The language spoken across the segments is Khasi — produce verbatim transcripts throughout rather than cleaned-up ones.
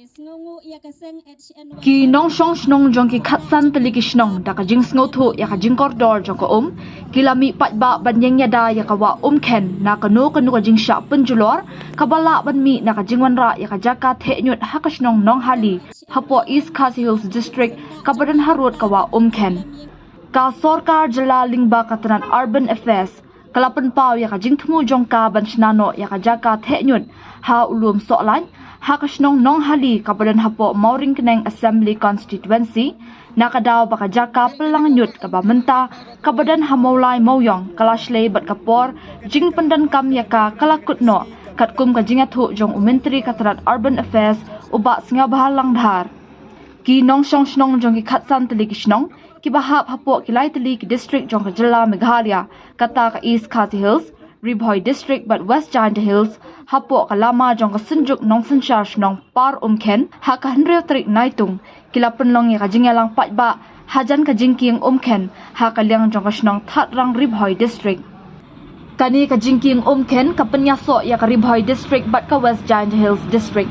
Ki nongshong shnong jong ki khatsan tylli ki shnong da ka jingsngewthuh ïa ka jingkordor jong ka um, ki la mih paidbah ban ïeng ïada ïa ka wah Umkhen na kano kano ka jingshah pynjulor kaba lah ban mih na ka jingwanrah ïa ka jaka theh ñiut ha ka shnong Nonghali hapoh East Khasi Hills District kaba don harud ka wah Umkhen. Ka sorkar jylla lyngba ka tnat Urban Affairs ka la pynpaw ïa ka jingthmu jong ka ban shna noh ïa ka jaka theh ñiut ha u lum Sohlait ha ka shnong Nonghali kaba don hapoh Mawryngkneng Assembly Constituency, na ka daw ba ka jaka pynlang ñiut kaba mynta kaba don ha Mawlai Mawiong ka la shlei bad ka por jingpyndonkam ïa ka ka la kut noh, katkum ka jingïathuh jong u Myntri ka tnat Urban Affairs, u Bah Sniawbhalang Dhar. Ki nongshong shnong jong ki khatsan tylli ki shnong kiba hap hapoh ki lai tylli ki district jong ka jylla Meghalaya, kata ka East Khasi Hills, Ri Bhoi District bad West Jaintia Hills, hapoh ka lama jong ka Synjuk Nongsynshar Shnong Par Umkhen ha ka hynriew tarik Naitung, ki la pynlong ïa ka jingïalang paidbah hajan ka jingkieng Umkhen ha ka liang jong ka shnong Thatrang, Ri Bhoi District. Kane ka jingkieng Umkhen ka pynïasoh ïa ka Ri Bhoi District bad ka West Jaintia Hills District.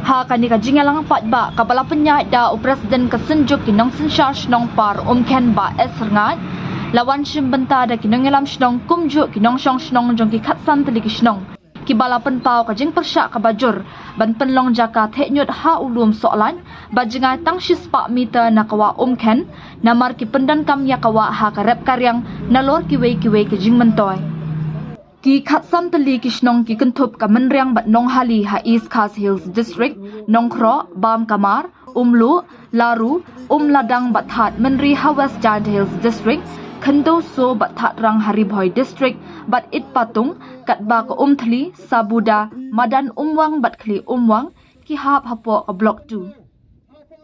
Ha kane ka jingïalang paidbah kaba la pynïaid da u President ka Synjuk ki Nongsynshar Shnong Par Umkhen, Bah S Rngaid, la wan shim bynta da ki nongïalam shnong kumjuh ki nongshong shnong jong ki khatsan tylli ki shnong, kiba la pynpaw ka jingpyrshah kaba jur ban pynlong jaka theh ñiut ha u lum Sohlait ba jngai tang shispah meter na ka wah Umkhen, namar ki pyndonkam ïa ka wah ha ka rep ka riang nalor kiwei kiwei ki jingmyntoi. Ki khatsan tylli ki shnong ki kynthup ka Mynriang bad Nonghali ha East Khasi Hills District, Nongkhroh, Bamkamar, Umluh, Laru, Umladang bad Thadmynri ha West Jaintia Hills District, Khyndew Soh bad Thatrang ha Ri Bhoi District, bad Itpatung, katba ka Umthli, Sabuda, Madan Umwang bad Khlieh Umwang ki hap hapoh ka Block two.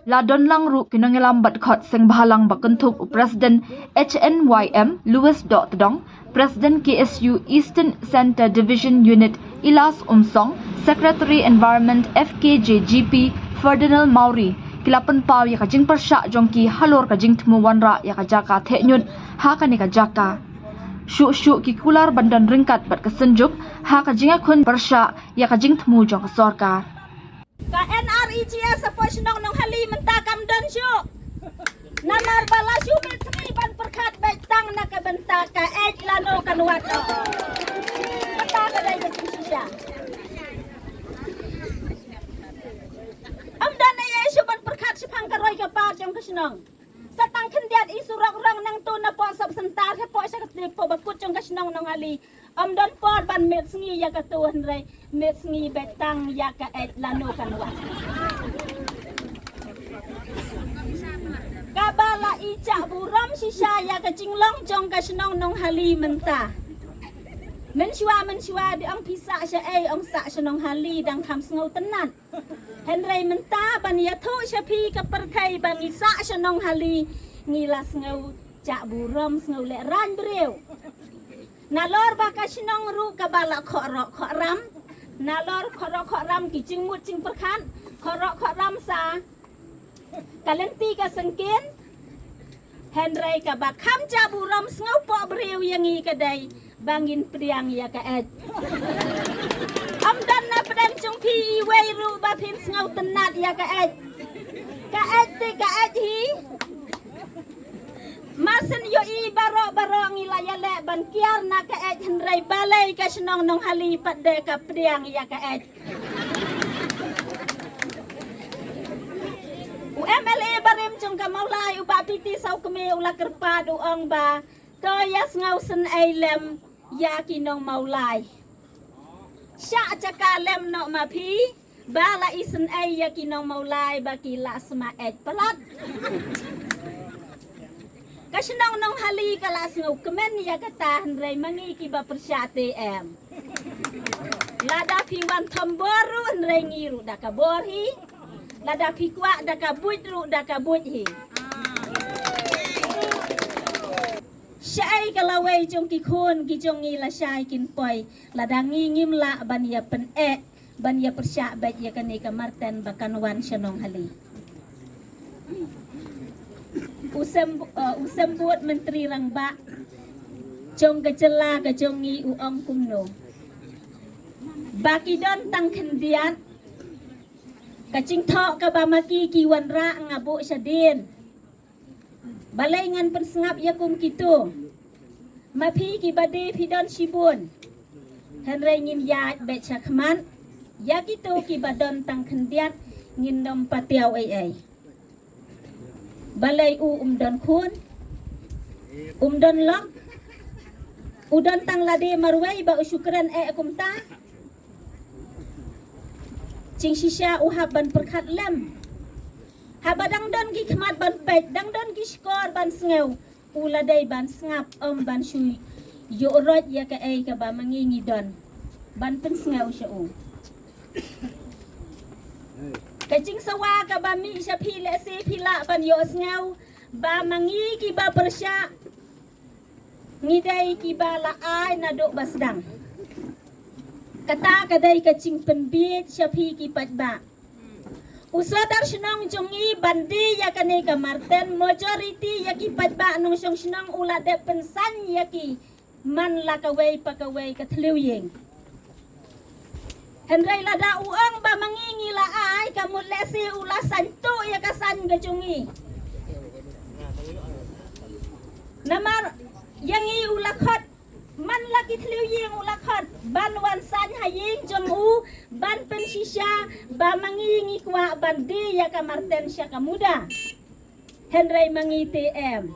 La don lang ruh ki nongïalam bad khot seng bhalang ba kynthup u President H N Y M Louis Dohtdong, President K S U Eastern Centre Division Unit Ilas Umsong, Secretary Environment F K J G P Ferdinand Mawrie, ki la pynpaw ïa ka jingpyrshah jong ki halor ka jingthmu wanrah ïa ka jaka theh ñiut ha kane ka jaka. Shuh shuh ki kular ban don ryngkat bad ka Synjuk ha ka jingïakhun pyrshah ïa ka jingthmu jong ka sorkar. Ka N R E G S hapoh shnong Nonghali mynta kam don shuh. Namar ba la shu miet sngi ban pyrkhat beit tang na ka bynta ka eit lano kan wad. Kata ka dei ka jingshisha. Ym don ei ei shuh ban pyrkhat shaphang ka roi ka par jong ka shnong. Sa tang khyndiat i surok rong nangto na poh Sopsyntar hapoh sha ka tnat poh bakut jong ka shnong Nonghali. Ym don por ban miet sngi ïa kato, hynrei miet sngi beit tang ïa ka eit lano kan wad. Kaba la i jah burom shisha ïa ka jinglong jong ka shnong Nonghali mynta. Mynshuwa mynshuwa dei ong phi sah sha ei, ong sah sha Nonghali, dang kham sngewtynnat. Hynrei mynta ban ïathuh sha phi ka pyrthei ba ngi sah sha Nonghali, ngi la sngew jah burom, sngew lehraiñ briew. Nalor ba ka shnong ruh kaba la khohroh khohram. Nalor khohroh khohram ki jingmut jingpyrkhat, khohroh khohram sa ka lynti ka syngkien. Hynrei kaba kham jah burom sngewpoh briew ïa ngi ka dei ba ngin pdiang ïa ka eit. Ym don na pdeng jong phi iwei ruh ba phin sngewtynnat ïa ka eit. Ka eit te ka eit hi. Mar syn ïohi baroh baroh ngi la ïaleh ban kiar na ka eit, hynrei balei ka shnong Nonghali pat de ka pdiang ïa ka eit. U M L A barim jong ka Mawlai, u Bah P T Sawkmie, u la kyrpad u ong ba to ïa sngew syn ei lem ïa ki nong Mawlai. Shah jaka lem noh ma phi, ba la i syn ei ïa ki nong Mawlai ba ki la sma eit palat. Ka shnong Nonghali ka la sngew kmen ïa kata, hynrei ma ngi kiba pyrshah te em. Lada phi wan thombor ruh hynrei ngi ruh da ka bor hi. Lada phi kwah da ka buit ruh da ka buit hi. Shaei ka lawei jong ki khun ki jong ngi lashai kin poi, lada ngi ngim lah ban ïa pyneh, ban ïa pyrshah beit ïa kane ka marten ba kan wan sha Nonghali. U sem, uh, u sembud Myntri Rangbah jong ka jylla ka jong ngi u ong kumno? Ba ki don tang khyndiat, Ka jingthoh kaba ma ki ki wanrah nga buh shadien. Balei ngan pynsngap ïa kum kito? Ma phi kiba die phi don shibun. Hynrei ngin ïaid beit shakhmat. Ïa kito kiba don tang khyndiat ngin nym patiaw ei ei. Balei u um don khun? Um don lok? U don tang lade marwei ba u shu kren eh kumta? Jingshisha u hap ban pyrkhat lem. Haba dang don ki khmat ban peit, dang don ki shkor ban sngew, u la dei ban sngap, ym ban shu ïoh rot ïa kaei kaba ma ngi ngi don ban pynsngew sha u. Ka jingsawa kaba mih sha phi, lehse phi lah ban ïohsngew ba ma ngi kiba pyrshah ngi dei kiba la ai naduh ba sdang. Kata ka dei ka jingpynbiej sha phi ki paidbah. U sordar shnong jong ngi ban die ïa kane ka marten, majority ïa ki paidbah nongshong shnong u la dep pynsan ïa ki man la kawei pa kawei ka thliew ïing. Hynrei lada u ong ba ma ngi ngi la ai, ka mut lehse u la san tuh ïa ka san ka jong ngi. Namar ïa ngi u la khot, man la ki thliew ïing u la khot ban wan san ha ïing jong u, ban pynshisha ba ma ngi ngi kwah ban die ïa ka marten sha ka muda. Hynrei ma ngi te em.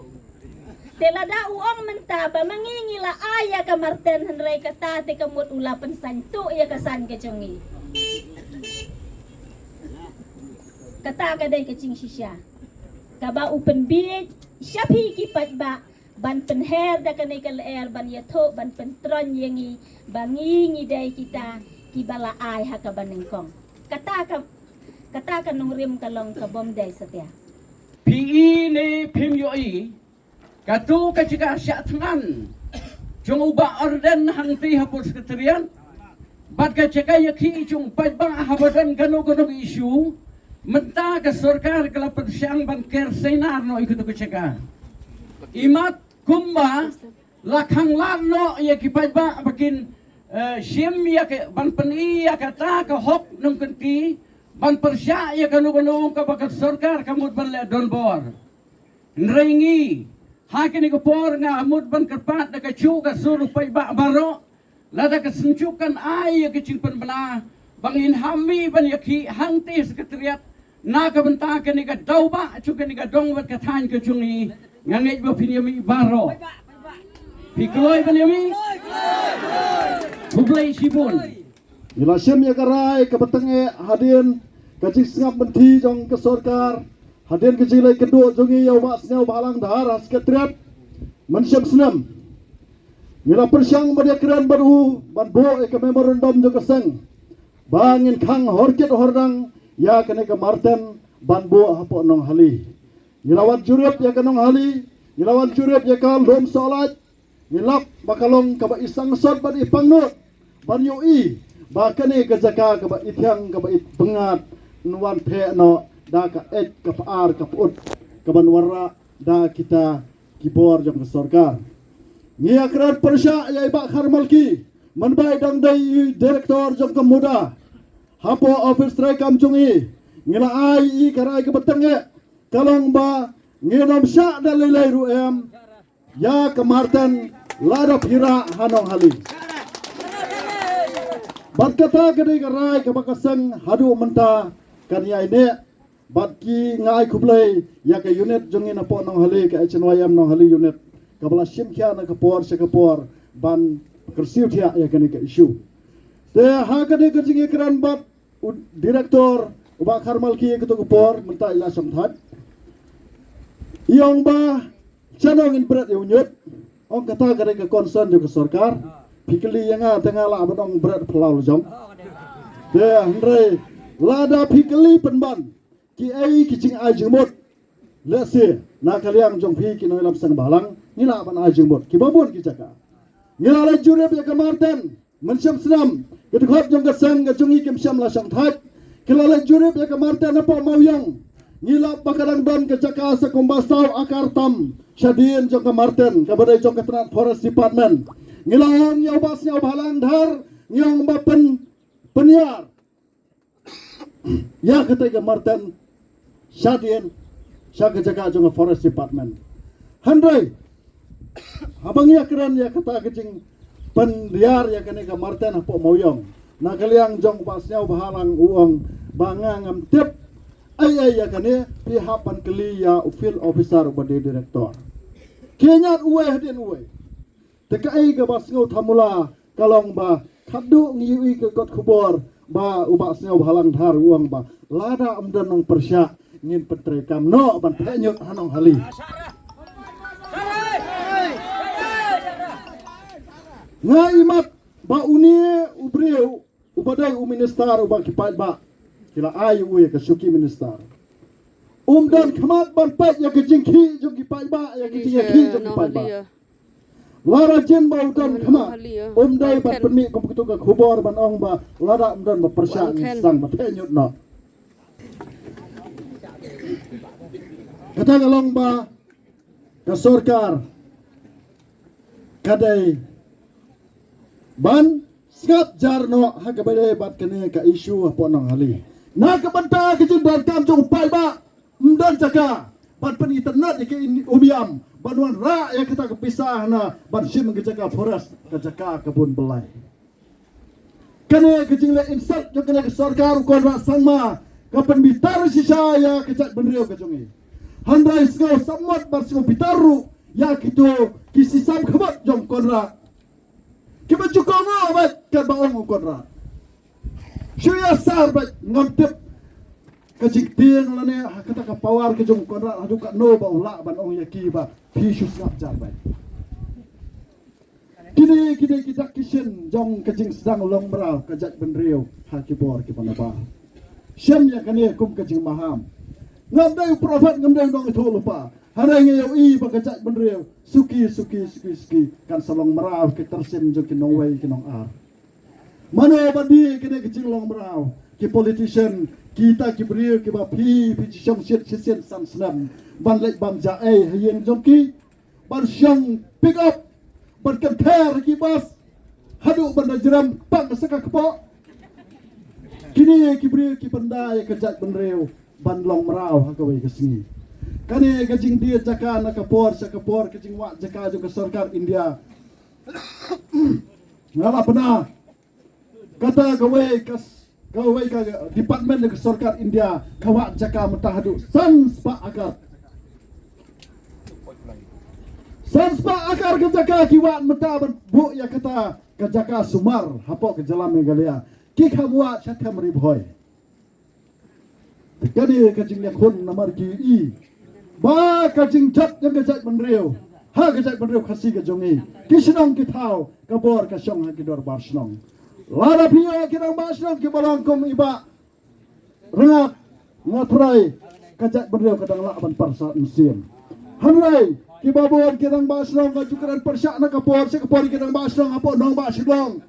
Te lada u ong mynta ba ma ngi ngi la ai ïa ka marten, hynrei kata te ka mut u la pynsan tuh ïa ka san ka jong ngi. Kata ka dei ka jingshisha kaba u pynbiej sha phi ki paidbah ban pynher da kane ka lyer ban ïathuh ban pyntron ïa ngi ba ngi ngi dei kita kiba la ai ha kaba nyngkong. Kata ka, kata ka nongrim ka long ka bym dei satia. Phi i ne phim ïohi, kato ka jaka shah thngan jong u Bah Ardent hangtei hapoh Secretariat bad ka jaka ïakhih jong u paidbah haba don kano kano ka issue, mynta ka sorkar ka la pyrshang ban ker sainar noh ïa kato ka jaka. Imat kumba la khanglad noh ïa ki paidbah ba kin, eh, shim ïa ka, ban pyni ïa kata ka hok nongkynti, ban pyrshah ïa kano kano kaba ka sorkar ka mut ban leh donbor. Hynrei ngi ha kane ka por nga mut ban kyrpad da ka juh ka sur u paidbah baroh, lada ka seng juh kan ai ïa ka jingpynbna ba ngin ham mih ban ïakhih hangtei Secretariat na ka bynta kane ka daw ba jong kane ka dong bad ka thaiñ ka jong ngi. Nga ngeit ba phin ïa mih baroh. Phi kloi ban ïa mih? Khublei shibun. Ngi la shim ïa ka rai kaba tyngeh hadien ka jingsngap mynthi jong ka sorkar, hadien ka jingleit kynduh jong ngi ïa u Bah Sniawbhalang Dhar ha Secretariat mynshem snem. Ngi la pyrshang ban ïakren bad u ban buh ïa ka memorandum jong ka seng ba ngin khang horkit hordang ïa kane ka marten ban buh hapoh Nonghali. Ngi la wan jurip ïa ka Nonghali, ngi la wan jurip ïa ka Lum Sohlait. Ngi lap ba ka long kaba i sangsot bad i pangnud ban ïohi ba kane ka jaka kaba i thiang kaba i pyngngad yn wan theh noh da ka eit ka par ka put kaban wanrah da kita ki bor jong ka sorkar. Ngi ïakren pyrshah ïa i Bah Kharmalki, mynba i dang dei i director jong ka MUDA, hapoh office treikam jong i, ngi la ai i ka rai kaba tyngeh, ka long ba ngin ym shah da lei lei ruh em ïa ka marten lada phi rah ha Nonghali. Bad kata ka dei ka rai kaba ka seng haduh mynta kan ïai neh. Bad ki, nga ai khublei ïa ka unit jong ngi napoh Nonghali, ka H N Y M Nonghali unit, kaba la shim khia na ka por sha ka por ban kyrsiew thiah ïa kane ka issue. Te ha kane ka jingïakren bad u director u Bah Kharmalki ïa kato ka por mynta i la shongthait. I ong ba shano ngin bret ïa u ñiut. Ong kata ka dei ka concern jong ka sorkar. Phi kylli ïa nga te nga lah ban ong bret phyllaw la jong. Te hynrei lada phi kylli pynban kiei ki jingai jingmut, lehse na ka liang jong phi ki nongïalam seng bhalang ngi lah ban ai jingmut kiba bun ki jaka. Ngi la leit jurip ïa ka marten mynshem snem, ki dkhot jong ka seng ka jong ngi kim shym la shongthait. Ki la leit jurip ïa ka marten hapoh Mawiong. Ngi lap ba ka dang don ka jaka sa kumba saw akar tam shadien jong ka marten kaba dei jong ka tnat Forest Department. Ngi la ong ïa u Bah Sniawbhalang Dhar, ngi ong ba pyn, pynïar ïa kata ka marten shadien sha ka jaka jong ka Forest Department. Hynrei haba ngi ïakren ïa kata ka jingpynriar ïa kane ka marten hapoh Mawiong, na ka liang jong u Bah Sniawbhalang u ong ba nga ngam tip ei ei ïa kane, phi hap ban kylli ïa u field officer uba dei director. Ki ñiad uwei hadien uwei. Te kaei kaba sngewthuh mula ka long ba khadduh ngi ïohi ka kot khubor ba u Bah Sniawbhalang Dhar u ong ba lada ym don nongpyrshah ngin pyntreikam noh ban theh ñiut ha Nonghali. Nga imat ba une u briew uba dei u minister uba ki paidbah ki la ai u ïa ka shuki minister, um don khmat ban peit ïa ka jingkhih jong ki paidbah, ïa ka jingkhih jong ki paidbah. Lada jin ba u don khmat, um dei ban pynmih kum kito ka khubor ban ong ba lada ym don ba pyrshah ngin sdang ba theh ñiut noh. Kata ka long ba ka sorkar ka dei ban sngap jar noh ha kaba ïadei bad kane ka issue hapoh Nonghali. Na ka bynta ka jingdonkam jong u paidbah, ym don jaka ban pynitynnad ïa ki umiam ban wanrah ïa kata ka pisa hana ban shim ka jaka forest, ka jaka ka bun blai. Kane ka jingleh insult jong kane ka sorkar u Conrad Sangma ka pynbitar shisha ïa ka jaitbynriew ka jong ngi. Hynrei sngew samot bad sngew bitar ruh ïa kito ki shisha khmat jong u Conrad. Kiba ju kohnguh bad katba ong u Conrad. Shu ïa sar bad ngam tip ka jingtieng lane ha kata ka power ka jong u Conrad haduh katno ba u lah ban ong ïa ki ba phi shu sngap jar bad. Kine kine ki dak ki shin jong ka jingsdang longmraw ka jaitbynriew ha ki bor kiba nabar. Shem ïa kane kum ka jingmaham. Ngam dei u prophet, ngam dei u nongïathuhlypa. Hynrei ngi ïohi ba ka jaitbynriew suki suki suki suki kan sa longmraw ki tyrsim jong ki nongwei ki nongar. Mano ba die kine ki jinglongmraw? Ki politician, kita ki briew kiba phi phi shong shit shisien san snem ban leit bam ja ei ha ïing jong ki, ban shong pick up, ban kynther ki bas haduh ban da jrem pang sa ka kpoh. Kine ki briew ki pynda ïa ka jaitbynriew ban longmraw ha kawei ka sngi. Kane ka jingdie jaka na ka por sha ka por, ka jingwad jaka jong ka sorkar India. Nga la pynah kata kawei ka, kawei ka department ka sorkar India ka wad jaka mynta haduh san spah akar. San spah akar ka jaka ki wad mynta ban buh ïa kata ka jaka sumar hapoh ka jylla Meghalaya. Ki kham wad sha Them Ri Bhoi. Kane ka jingleh khun namar ki i ba ka jingjot jong ka jaitbynriew ha ka jaitbynriew Khasi ka jong i, ki shnong ki thaw ka bor ka shong ha ki dorbar shnong. Lada phi ïoh ki rangbah shnong kiba long kum i Bah Rangap, nga trai ka jaitbynriew ka dang lah ban pyrshah mynsiem. Hynrei kiba bun ki rangbah shnong ka ju kren pyrshah na ka por sha ka por, ki rangbah shnong hapoh nongbah Shillong.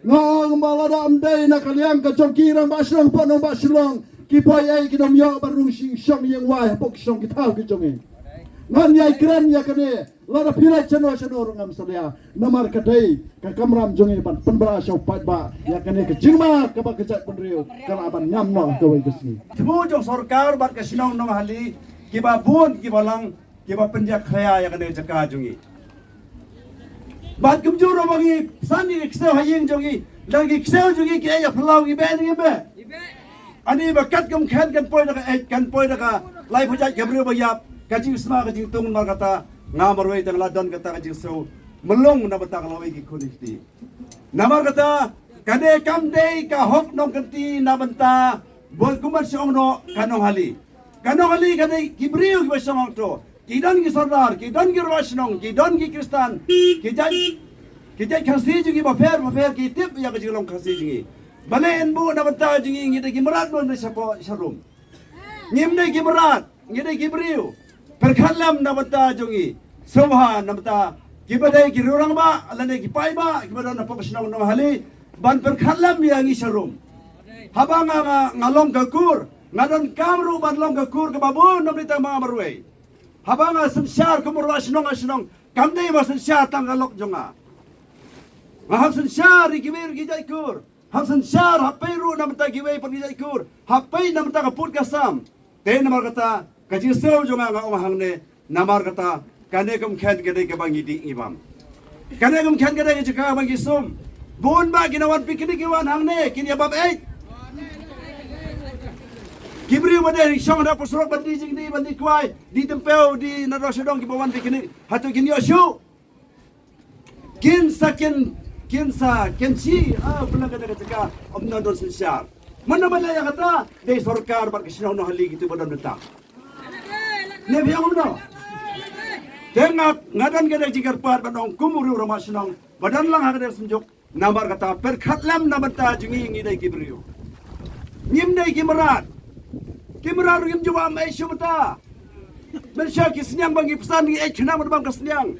Nga ong ba lada ym dei na ka liang ka jong ki rangbah shnong hapoh nongbah Shillong, ki poi ei ki dom ïoh ban rung shing shong ïing wai hapoh ki shnong ki thaw ki jong i. Ngan ïai kren ïa kane, lada phi leit shano shano ruh ngam salia. Namar ka dei ka kamram jong i ban pynbna sha u paidbah ïa kane ka jingma kaba ka jaitbynriew ka lah ban ñiam noh ha kawei ka sngi. Thmu jong sorkar bad ka shnong Nonghali kiba bun kiba lang kiba pynjah khia ïa kane ka jaka jong i. Bad kumjuh ruh ba ngi san ngi ksew ha ïing jong i, dang ki ksew jong i ki ïa phyllaw ngi beh ngi beh. Ani ba kat kam khen kan poi da ka eh, kan poi da ka lai phajaid ka briew ba ïap, ka jingsma ka jingtung namar kata nga marwei tang la don kata ka jingsew mlung na bynta ka lawei ki khun ki kti. Namar kata kane kam dei ka hok nongkynti na bynta bun kumban shong noh ka Nonghali. Ka Nonghali ka dei ki briew kiba shong hangto. Ki don ki sordar, ki don ki rangbah shnong, ki don ki Khristan, ki jait, ki jait Khasi jong ngi bapher bapher ki tip ïa ka jinglong Khasi jong ngi. Balei yn buh na bynta jong ngi, ngi dei ki mrad, ngi dei shapoh sharum. Ngim dei ki mrad, ngi dei ki briew. Pyrkhat lem na bynta jong ngi. Sngewbha na bynta kiba dei ki rangbah lane ki paidbah kiba don hapoh ka shnong Nonghali ban pyrkhat lem ïa ngi sharum. Haba nga, nga, nga long ka kur, nga donkam ruh ban long ka kur kaba bun ym dei tang ba nga marwei. Haba nga synshar kum u rangbah shnong ha shnong, kam dei ba synshar tang ka lok jong nga. Nga hap synshar ïa kiwei ki jait kur. Hap synshar, hap peit ruh na bynta kiwei pat ki jait kur, hap peit na bynta ka pud ka sam. Te namar kata, ka jingsngew jong nga nga ong hangne, namar kata, kane ka umkhen ka dei kaba ngi dih ngi bam. Kane ka umkhen ka dei ka jaka ba ngi sum. Bun bah ki nongwan picnic ki wan hangne, kin ïa bam eh. Ki briew ba dei shong hapoh surok ban die jingdie, ban die kwai, die tympew, die nadong shadong kiba wan picnic. Hato kin ïoh shuh? Kin sa kin, kin sa kin shi, ah, pynlong kata ka jaka, ym don, don synshar. Mano ba leh ïa kata? Dei sorkar bad ka shnong Nonghali kito ba don bynta. Ne phi ong kumno? Te nga, nga don kata ka jingkyrpad ban ong kum u riew rangbah shnong ba don lang ha kata ka synjuk. Namar kata pyrkhat lem na bynta jong ngi, ngi dei ki briew. Ngim dei ki mrad. Ki mrad ruh ngim ju bam eh shuh mynta. Mynshuwa ki sniang ba ngi pynsan ngi eh khnang ban bam ka sniang.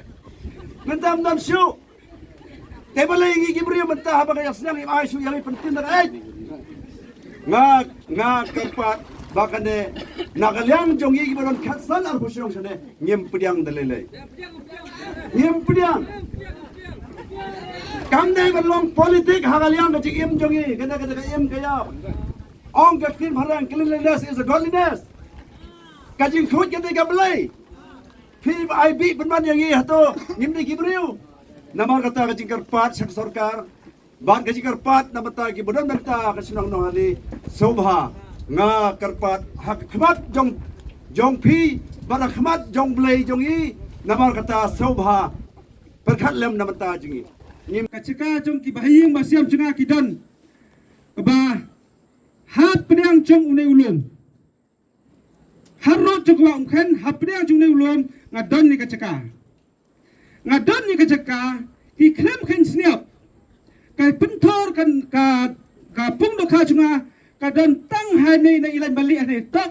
Mynta ym don shuh. Te balei ngi ki briew mynta haba ka ïa sniang ngim ai shuh ïa ngi pyntin da eh. Nga, nga kyrpad ba kane na ka liang jong ngi kiba don khatsan arphew shnong shane ngim pdiang da lei lei. Ngim pdiang. Kam dei ban long politik ha ka liang ka jingim jong ngi, kane ka dei ka im ka ïap. Ong ka ktien phareng, cleanliness is a godliness. Ka jingkhuid ka dei ka blei. Phi ai bih pynban ïa ngi hato ngim dei ki briew. Namar kata ka jingkyrpad sha ka sorkar. Bad ka jingkyrpad na bynta kiba don bynta ka shnong Nonghali, sngewbha nga kyrpad ha ka khmat jong, jong phi bad ha khmat jong Blei jong ngi, namar kata sngewbha pyrkhat lem na bynta jong ngi. Ngim ka jaka jong kiba ha ïing ba siam jong nga ki don kaba hapdeng jong une u lum. Harud jong ka wah Umkhen, hapdeng jong une u lum, nga don ïa ka jaka. Nga don ïa ka jaka, ki khlem kheiñ sniap. Ka pynthor ka, ka, ka pung dohkha jong nga, ka don tang hangne na Ilainbali hangne tok.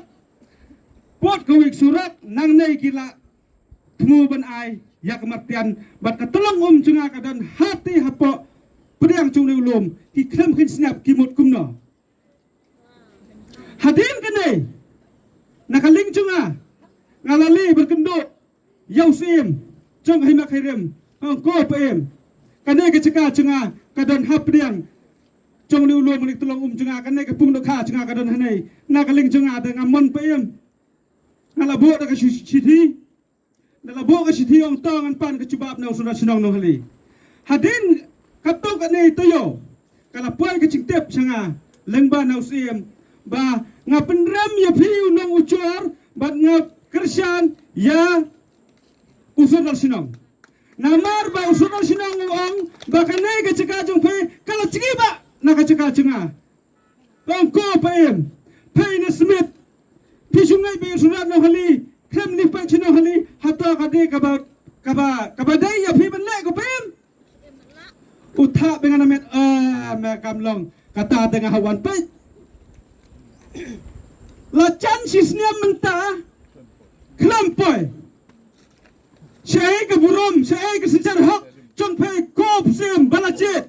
Pud kawei ka surok, nangne ki la thmu ban ai ïa ka martian, bad ka tyllong um jong nga ka don hati hapoh pdeng jong une u lum, ki khlem kheiñ sniap, ki mut kumno. Hadien kane, na ka liang jong nga, nga la leit ban kynduh ïa u Syiem jong ka Hima Khyrim, ong ko Syiem, kane ka jaka jong nga ka don hapdeng jong une u lum, kane ka tyllong um jong nga, kane ka pung dohkha jong nga ka don hangne. Na ka liang jong nga, da nga mon Syiem, nga la buh da ka shi-, shithi. Nga la buh ka shithi, ong to ngan pan ka jubab na u Sordar Shnong Nonghali. Hadien katto katne taïew, ka la poi ka jingtip sha nga lyngba na u Syiem ba nga pynrem ïa phi u nong u Jor bad nga kyrshan ïa u Sordar Shnong. Namar ba u Sordar Shnong u ong ba kane ka jaka jong phi ka la jngi ba na ka jaka jong nga. Ong ko Syiem, phi na Smit, phi shu ngeit ba ïa u Sordar Nonghali, khlem leit peit sha Nonghali, hato ka dei kaba, kaba, kaba dei ïa phi ban leh ko Syiem? U thah bynga na met, ah, me kam long, kata te nga ha wan peit. La jan shi snem mynta, khlem poi. Shaei ka burom, shaei ka synshar hok jong phi ko Syiem ba la jied?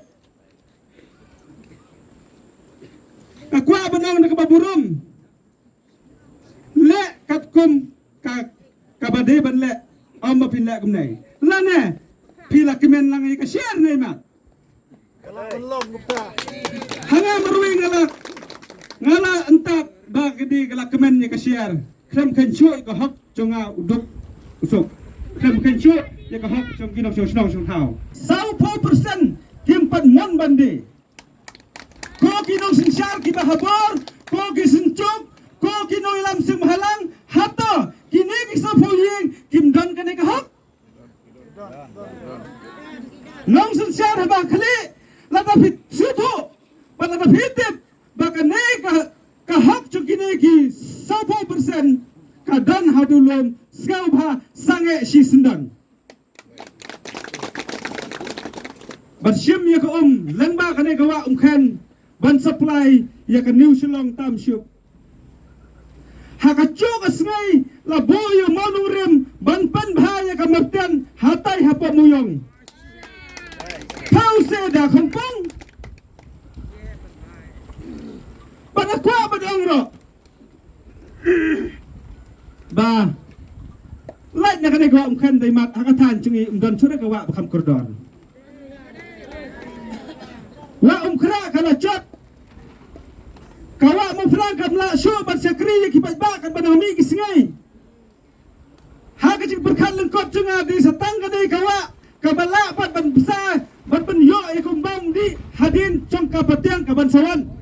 Nga kwah ban ong da kaba burom. Leh katkum ka, kaba dei ban leh, ym ba phin leh kumne. Lane phi la kmen lang ïa ka share ne mat? Ha nga marwei nga la, nga la ntap ba ka dei ka la kmen ïa ka share. Khlem kheiñ shuh ïa ka hok jong nga u duk u suk. Khlem kheiñ shuh ïa ka hok jong ki nongshong shnong shong thaw. Sawphew percent kim pat mon ban die. Ko ki nongsynshar kiba ha bor, ko ki synjuk, ko ki nongïalam seng bhalang, hato kine ki sawphew ïing kim don kane ka hok? Nongsynshar haba khlieh, lada phi sngewthuh bad lada phi tip ba kane ka, ka hok jong kine ki sawphew percent ka don ha u lum, sngewbha sangeh shisyndon. Bad shim ïa ka um lyngba kane ka wah Umkhen ban supply ïa ka New Shillong Township. Ha kajuh ka sngi la buh ïa u mawnongrim ban pynbha ïa ka martian hatai hapoh Mawïong. Thaw se da khongpong. Bad nga kwah ban ong ruh ba lait na kane ka wah Umkhen dei mat ha ka thaiñ jong ngi ym don shuh ka wah ba kham kordor. Wah um Khrah ka la jot. Ka wah Mawphlang kam lah shuh ban shakri ïa ki paidbah katba nang mih ki sngi. Ha ka jingpyrkhat lyngkot jong nga dei sa tang kane ka wah kaba lah pat ban bsa ban pynïoh ïa ka umbam dih hadien jong ka patiang kaban sa wan.